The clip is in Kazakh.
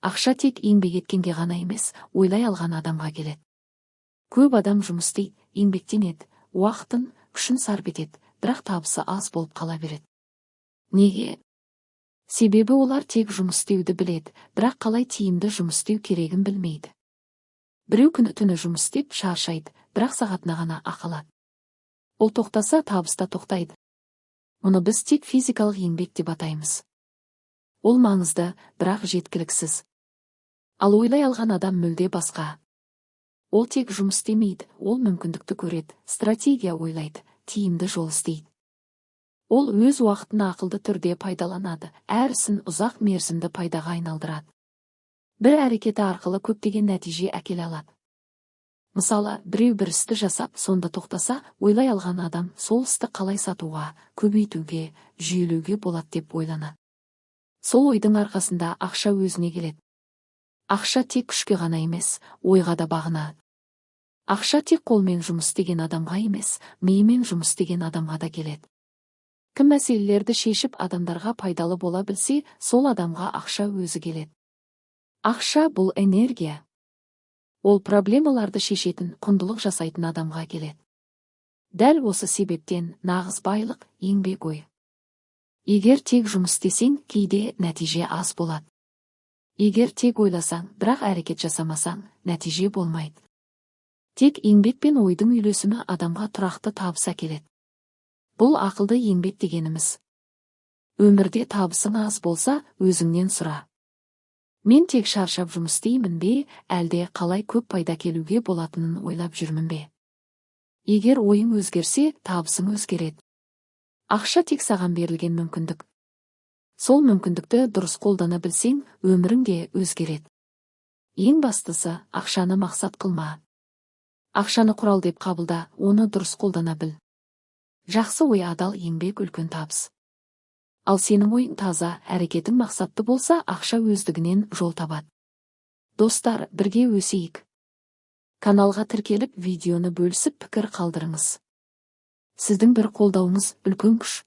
Ақша тек еңбек еткенге ғана емес, ойлай алған адамға келеді. Көп адам жұмыс істейді, еңбектенеді, уақытын, күшін сарп етеді, бірақ табысы аз болып қала береді. Неге? Себебі олар тек жұмыс істеуді біледі, бірақ қалай тиімді жұмыс істеу керегін білмейді. Біреу күні-түні жұмыс істеп шаршайды, бірақ сағатына ғана ақы алады. Ол тоқтаса, табыс та тоқтайды. Мұны біз тек физикалық еңбек деп атаймыз. Ол маңызды, бірақ жеткіліксіз. Ал ойлай алған адам мүлде басқа. Ол тек жұмыс істемейді, ол мүмкіндікті көреді, стратегия ойлайды, тиімді жол іздейді. Ол өз уақытын ақылды түрде пайдаланады, әр ісін ұзақ мерзімді пайдаға айналдырады. Бір әрекеті арқылы көптеген нәтиже әкеле алады. Мысалы, біреу бір істі жасап, сонда тоқтаса, ойлай алған адам сол істі қалай сатуға, көбейтуге, жүйелеуге болады деп ойланады. Сол ойдың арқасында ақша өзіне келеді. Ақша тек күшке ғана емес, ойға да бағынады. Ақша тек қолмен жұмыс істеген адамға емес, миымен жұмыс істеген адамға да келеді. Кім мәселелерді шешіп, адамдарға пайдалы бола білсе, сол адамға ақша өзі келеді. Ақша – бұл энергия. Ол проблемаларды шешетін, құндылық жасайтын адамға келеді. Дәл осы себептен нағыз байлық – еңбек ойы. Егер тек жұмыс істесең, кейде нәтиже аз болады. Егер тек ойласаң, бірақ әрекет жасамасаң, нәтиже болмайды. Тек еңбек пен ойдың үйлесімі адамға тұрақты табыс әкеледі. Бұл ақылды еңбек дегеніміз. Өмірде табысың аз болса, өзіңнен сұра: Мен тек шаршап жұмыс істеймін бе, әлде қалай көп пайда келуге болатынын ойлап жүрмін бе? Егер ойың өзгерсе, табысың өзгереді. Ақша – тек саған берілген мүмкіндік. Сол мүмкіндікті дұрыс қолдана білсең, өмірің де өзгереді. Ең бастысы, ақшаны мақсат қылма. Ақшаны құрал деп қабылда, оны дұрыс қолдана біл. Жақсы ой, адал еңбек, үлкен табыс. Ал сенің ойың таза, әрекетің мақсатты болса, ақша өздігінен жол табады. Достар, бірге өсейік. Каналға тіркеліп, видеоны бөлісіп, пікір қалдырыңыз. Сіздің бір қолдауыңыз – үлкен күш.